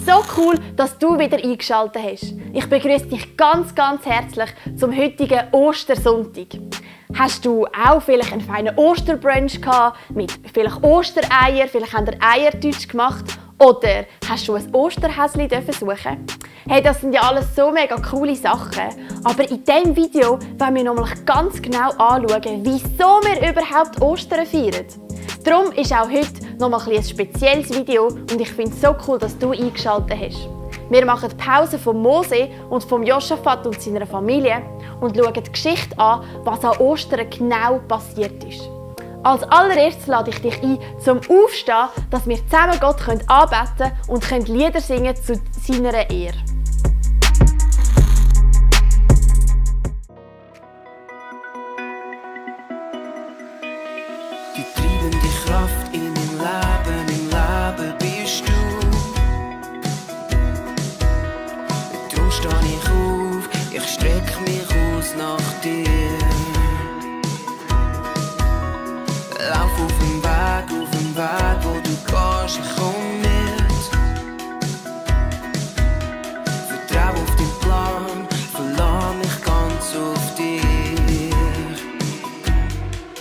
So cool, dass du wieder eingeschaltet hast. Ich begrüße dich ganz herzlich zum heutigen Ostersonntag. Hast du auch vielleicht einen feinen Osterbrunch gehabt, mit vielleicht Ostereier, vielleicht haben ihr Eiertütsch gemacht oder hast du ein Osterhäschen suchen? Hey, das sind ja alles so mega coole Sachen. Aber in diesem Video wollen wir nochmal ganz genau anschauen, wieso wir überhaupt Ostern feiern. Darum ist auch heute nochmal ein spezielles Video und ich finde es so cool, dass du eingeschaltet hast. Wir machen die Pause von Mose und von Josaphat und seiner Familie und schauen die Geschichte an, was an Ostern genau passiert ist. Als allererstes lade ich dich ein, zum Aufstehen, dass wir zusammen Gott anbeten und Lieder singen zu seiner Ehre. Die treibende Kraft in meinem Leben bist du. Darum stehe ich auf, ich strecke mich aus nach dir. Lauf auf dem Weg, wo du gehst, ich komm mit. Vertrau auf deinen Plan, verlass mich ganz auf dich.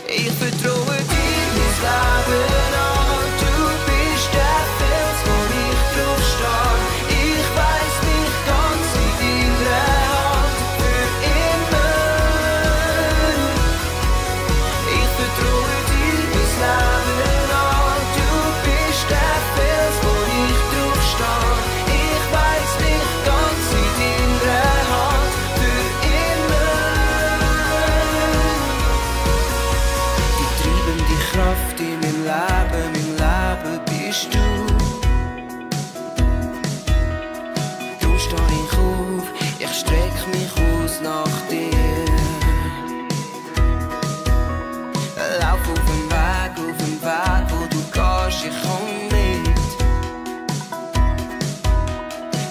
Ich vertraue dir mein Leben an, du bist der Fels, wo ich drauf stehe. Ich weiss mich ganz in deiner Hand für immer. Ich vertraue dir mein Leben an, du bist der Fels, wo ich drauf stehe. Ich weiss mich ganz in deiner Hand für immer. Die treibende Kraft in meinem Leben bist du. Darum stehe ich auf, ich strecke mich aus nach dir. Lauf auf dem Weg, wo du gehst, ich komm mit.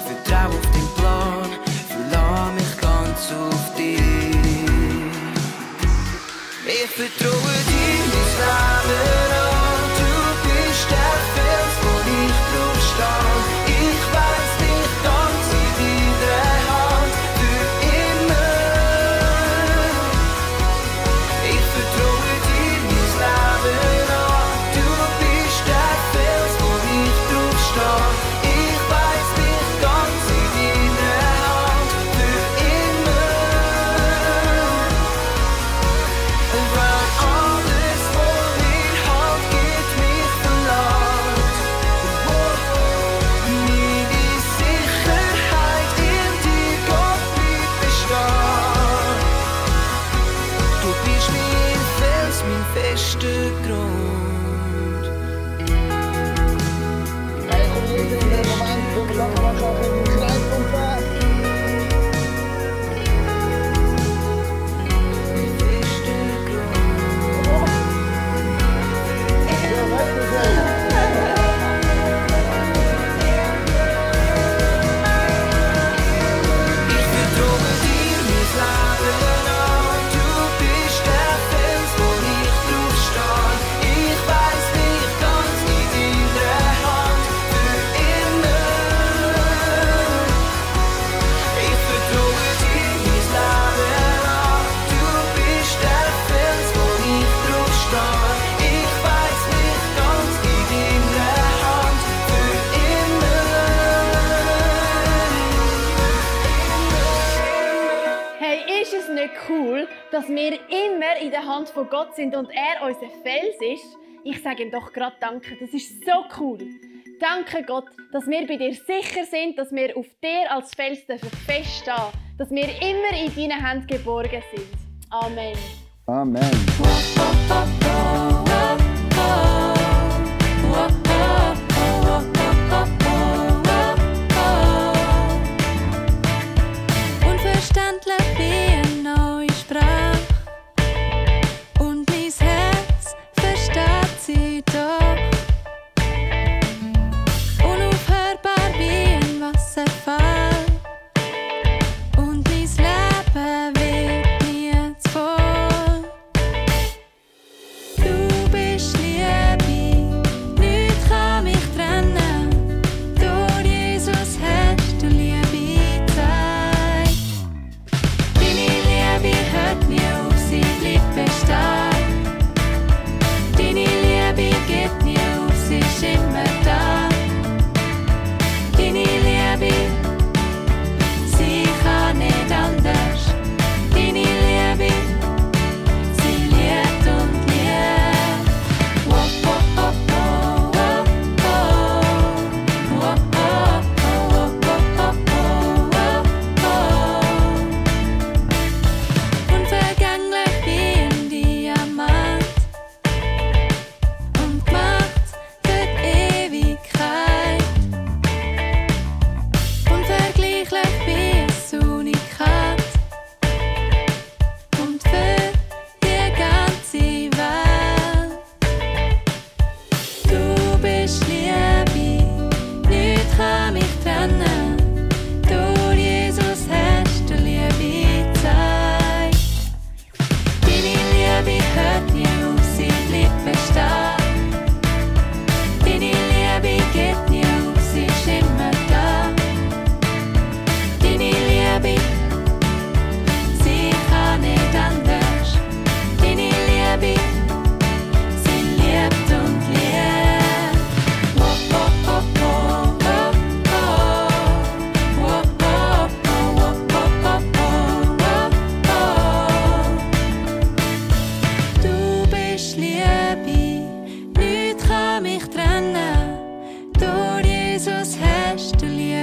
Vertrau auf deinen Plan, verlass mich ganz auf dich. Ich vertraue dir mein Leben an, du bist der Fels, wo ich drauf stehe. Ich weiss mich ganz in deiner Hand für immer. Ich vertraue dir mein Leben an, du bist der Fels, wo ich drauf stehe. Ich weiss mich ganz in deiner Hand für immer. Weil alles, was mir halt gibt, mich verlangt. Meine Sicherheit in dir, Gott, bleibt bestehen. Du bist mein Fels, mein fester Grund. Hey, kom je in de moment, we belangen wat al in de knijpomp. Mein fester Grund. Ja, weißt du so. Ich vertraue dir mein Leben an, du bist der Fels, wo ich drauf stehe. Ich weiss mich ganz in deiner Hand für immer. Ich vertraue dir mein Leben an, du bist der Fels, wo ich drauf stehe. Ich weiss mich ganz in deiner Hand für immer. Hey, ist es nicht cool, dass wir immer in der Hand von Gott sind und er unser Fels ist? Ich sage ihm doch gerade Danke, das ist so cool. Danke Gott, dass wir bei dir sicher sind, dass wir auf dir als Fels feststehen dürfen, dass wir immer in deinen Händen geborgen sind. Amen. Amen. Unverständlich wie eine neue Sprache und mein Herz versteht sie doch. Unaufhörbar wie ein Wasserfall und mein Leben wird nie zu voll. Du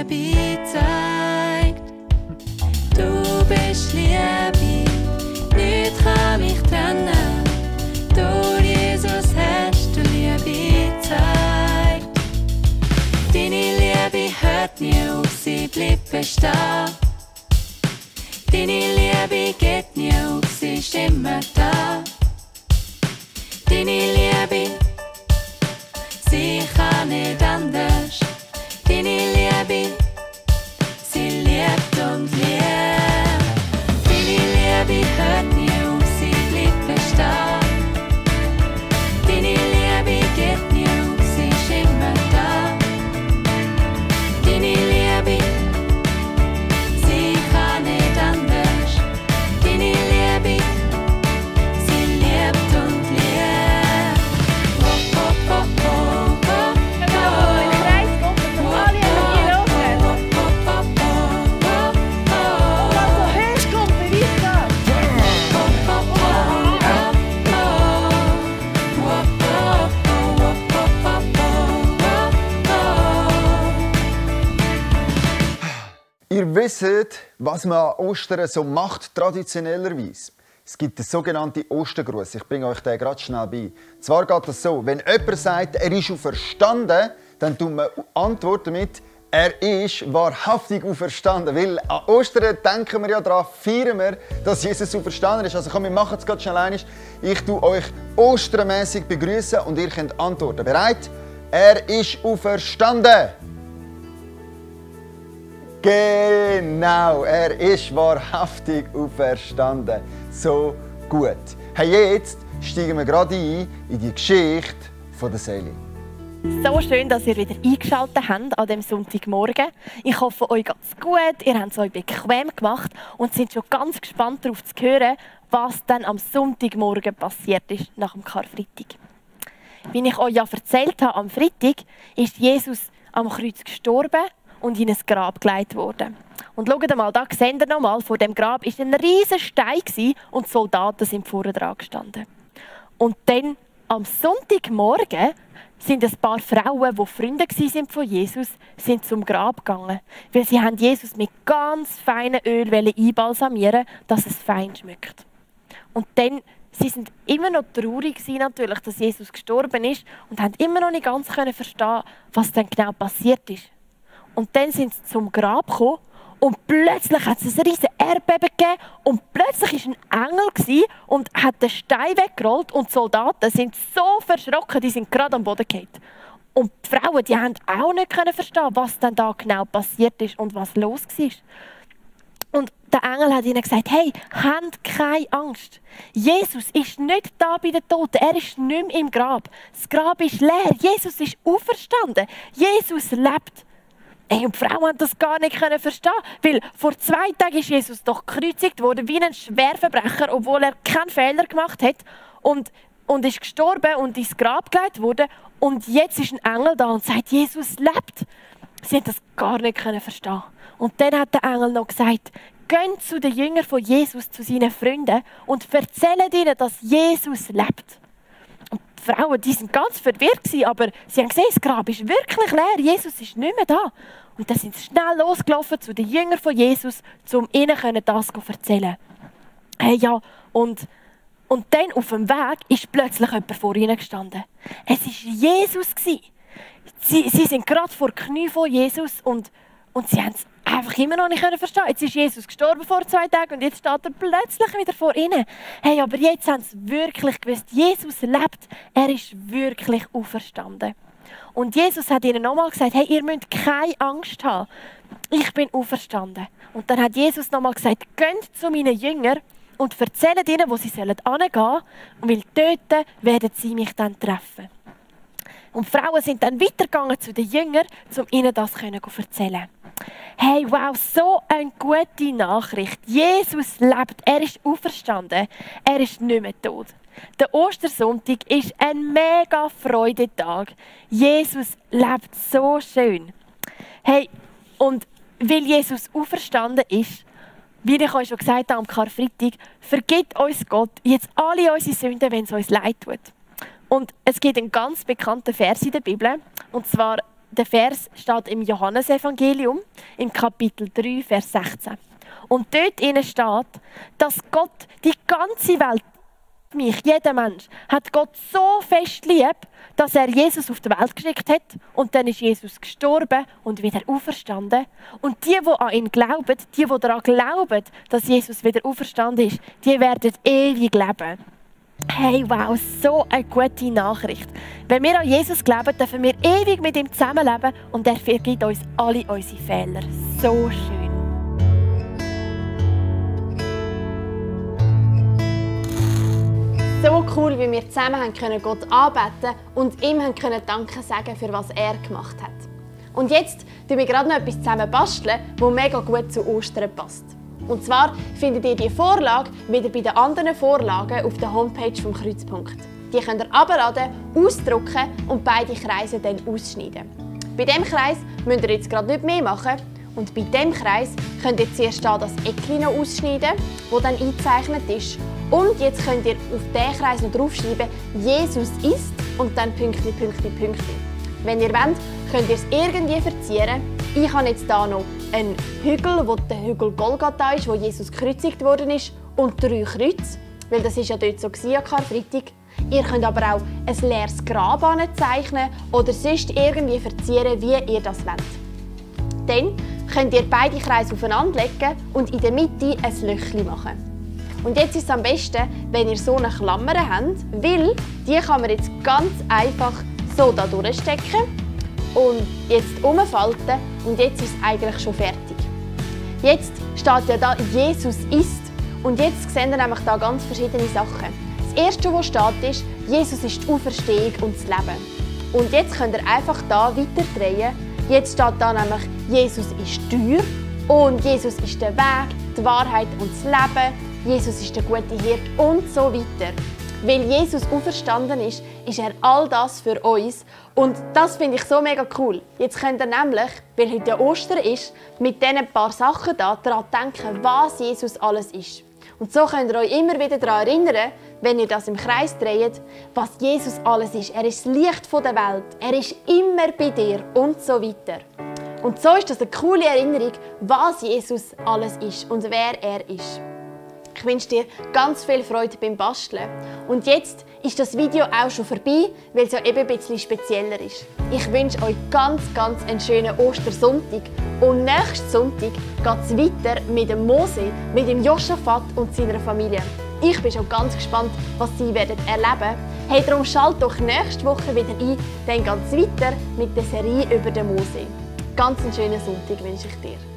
Liebe zeigt. Du bist Liebe, nichts kann mich trennen. Durch Jesus hast du Liebe gezeigt. Deine Liebe hört nie auf, sie bleibt bestehen. Deine Liebe geht nie auf, sie ist immer da. Deine Liebe, sie kann nicht anders. Deine Liebe, sie liebt und liebt. Deine Liebe hört nie auf, sie bleibt bestehen. Deine Liebe geht nie auf, sie ist immer da. Deine Liebe, sie kann nicht anders. Deine Liebe, sie liebt und liebt. Oh, oh, oh, oh, oh, oh. Im Kreis gucken, dass alle Energie loslassen. Was so hoch kommt, beweist das. Ihr wisst, was man an Ostern so macht, traditionellerweise. Es gibt den sogenannten Ostergruß. Ich bringe euch den gerade schnell bei. Zwar geht es so, wenn jemand sagt, er ist auferstanden, dann tun wir antworten mit, er ist wahrhaftig auferstanden. Weil an Ostern denken wir ja daran, feiern wir, dass Jesus auferstanden ist. Also komm, wir machen es gerade schnell einmal. Ich tue euch ostermässig begrüßen und ihr könnt antworten. Bereit? Er ist auferstanden. Genau, er ist wahrhaftig auferstanden. So gut. Hey, jetzt steigen wir gerade ein in die Geschichte von der Seli. So schön, dass ihr wieder eingeschaltet habt an diesem Sonntagmorgen. Ich hoffe, euch geht's gut, ihr habt es euch bequem gemacht und sind schon ganz gespannt darauf zu hören, was dann am Sonntagmorgen passiert ist nach dem Karfreitag. Wie ich euch ja erzählt habe, am Freitag ist Jesus am Kreuz gestorben und in ein Grab gelegt worden. Und schaut mal, da seht ihr noch mal, vor dem Grab war ein riesiger Stein und die Soldaten sind vorne dran gestanden. Und dann am Sonntagmorgen sind ein paar Frauen, die Freunde von Jesus, sind zum Grab gegangen. Weil sie haben Jesus mit ganz feinem Öl einbalsamieren, dass es fein schmeckt. Und dann, sie sind immer noch traurig natürlich, dass Jesus gestorben ist und haben immer noch nicht ganz verstehen, was dann genau passiert ist. Und dann sind sie zum Grab gekommen und plötzlich hat es ein riesiges Erdbeben gegeben und plötzlich war ein Engel und hat den Stein weggerollt und die Soldaten sind so verschrocken, die sind gerade am Boden gefallen. Und die Frauen, die haben auch nicht verstehen, was dann da genau passiert ist und was los war. Und der Engel hat ihnen gesagt, hey, habt keine Angst. Jesus ist nicht da bei den Toten, er ist nicht mehr im Grab. Das Grab ist leer, Jesus ist auferstanden, Jesus lebt. Hey, und die Frauen haben das gar nicht verstehen, weil vor 2 Tagen ist Jesus doch gekreuzigt worden wie ein Schwerverbrecher, obwohl er keinen Fehler gemacht hat und ist gestorben und ins Grab gelegt worden. Und jetzt ist ein Engel da und sagt, Jesus lebt. Sie haben das gar nicht verstehen. Und dann hat der Engel noch gesagt, geht zu den Jüngern von Jesus, zu seinen Freunden und erzählt ihnen, dass Jesus lebt. Und die Frauen, die waren ganz verwirrt, aber sie haben gesehen, das Grab ist wirklich leer, Jesus ist nicht mehr da. Und dann sind sie schnell losgelaufen zu den Jüngern von Jesus, um ihnen das zu erzählen. Hey, ja, und dann auf dem Weg ist plötzlich jemand vor ihnen gestanden. Es war Jesus. Sie sind gerade vor den Knien von Jesus und sie haben es einfach immer noch nicht verstehen. Jetzt ist Jesus gestorben vor 2 Tagen und jetzt steht er plötzlich wieder vor ihnen. Hey, aber jetzt haben sie wirklich gewusst, Jesus lebt. Er ist wirklich auferstanden. Und Jesus hat ihnen nochmal gesagt, hey, ihr müsst keine Angst haben. Ich bin auferstanden. Und dann hat Jesus nochmal gesagt, geht zu meinen Jüngern und erzählt ihnen, wo sie hingehen sollen, weil dort werden sie mich dann treffen. Und die Frauen sind dann weitergegangen zu den Jüngern, um ihnen das zu erzählen. Hey, wow, so eine gute Nachricht. Jesus lebt, er ist auferstanden, er ist nicht mehr tot. Der Ostersonntag ist ein mega Freudentag. Jesus lebt so schön. Hey, und weil Jesus auferstanden ist, wie ich euch schon gesagt habe am Karfreitag, vergibt uns Gott jetzt alle unsere Sünden, wenn es uns leid tut. Und es gibt einen ganz bekannten Vers in der Bibel, und zwar der Vers steht im Johannesevangelium, im Kapitel 3, Vers 16. Und dort steht, dass Gott die ganze Welt, mich, jeder Mensch, hat Gott so fest lieb, dass er Jesus auf die Welt geschickt hat und dann ist Jesus gestorben und wieder auferstanden. Und die an ihn glauben, die daran glauben, dass Jesus wieder auferstanden ist, die werden ewig leben. Hey, wow, so eine gute Nachricht. Wenn wir an Jesus glauben, dürfen wir ewig mit ihm zusammenleben und er vergibt uns alle unsere Fehler. So schön. So cool, wie wir zusammen Gott anbeten und ihm Danke sagen für was er gemacht hat. Und jetzt basteln wir gerade noch etwas zusammen, das mega gut zu Ostern passt. Und zwar findet ihr die Vorlage wieder bei den anderen Vorlagen auf der Homepage vom Kreuzpunkt. Die könnt ihr herunterladen, ausdrucken und beide Kreise dann ausschneiden. Bei diesem Kreis müsst ihr jetzt gerade nicht mehr machen. Und bei diesem Kreis könnt ihr zuerst das Eckchen ausschneiden, das dann eingezeichnet ist. Und jetzt könnt ihr auf diesen Kreis noch draufschreiben, Jesus ist und dann Pünktli, Pünktli, Pünktli. Wenn ihr wollt, könnt ihr es irgendwie verzieren. Ich habe jetzt hier noch einen Hügel, wo der Hügel Golgatha ist, wo Jesus gekreuzigt worden ist, und 3 Kreuze, weil das ist ja dort so am Karfreitag. Ihr könnt aber auch ein leeres Grab zeichnen oder sonst irgendwie verzieren, wie ihr das wollt. Dann könnt ihr beide Kreise aufeinander legen und in der Mitte ein Löchchen machen. Und jetzt ist es am besten, wenn ihr so eine Klammer habt, weil die kann man jetzt ganz einfach so da durchstecken und jetzt umfalten und jetzt ist es eigentlich schon fertig. Jetzt steht ja da Jesus ist und jetzt sehen wir nämlich da ganz verschiedene Sachen. Das erste, was steht, ist, Jesus ist die Auferstehung und das Leben. Und jetzt könnt ihr einfach da weiter drehen. Jetzt steht da nämlich, Jesus ist die Tür und Jesus ist der Weg, die Wahrheit und das Leben. Jesus ist der gute Hirte und so weiter. Weil Jesus auferstanden ist, ist er all das für uns. Und das finde ich so mega cool. Jetzt könnt ihr nämlich, weil heute ja Ostern ist, mit diesen paar Sachen da daran denken, was Jesus alles ist. Und so könnt ihr euch immer wieder daran erinnern, wenn ihr das im Kreis dreht, was Jesus alles ist. Er ist das Licht der Welt. Er ist immer bei dir und so weiter. Und so ist das eine coole Erinnerung, was Jesus alles ist und wer er ist. Ich wünsche dir ganz viel Freude beim Basteln. Und jetzt ist das Video auch schon vorbei, weil es ja eben ein bisschen spezieller ist. Ich wünsche euch ganz einen schönen Ostersonntag. Und nächsten Sonntag geht es weiter mit dem Mose, mit dem Josaphat und seiner Familie. Ich bin schon ganz gespannt, was sie erleben werden. Hey, darum schalt doch nächste Woche wieder ein, dann geht es weiter mit der Serie über den Mose. Ganz einen schönen Sonntag wünsche ich dir.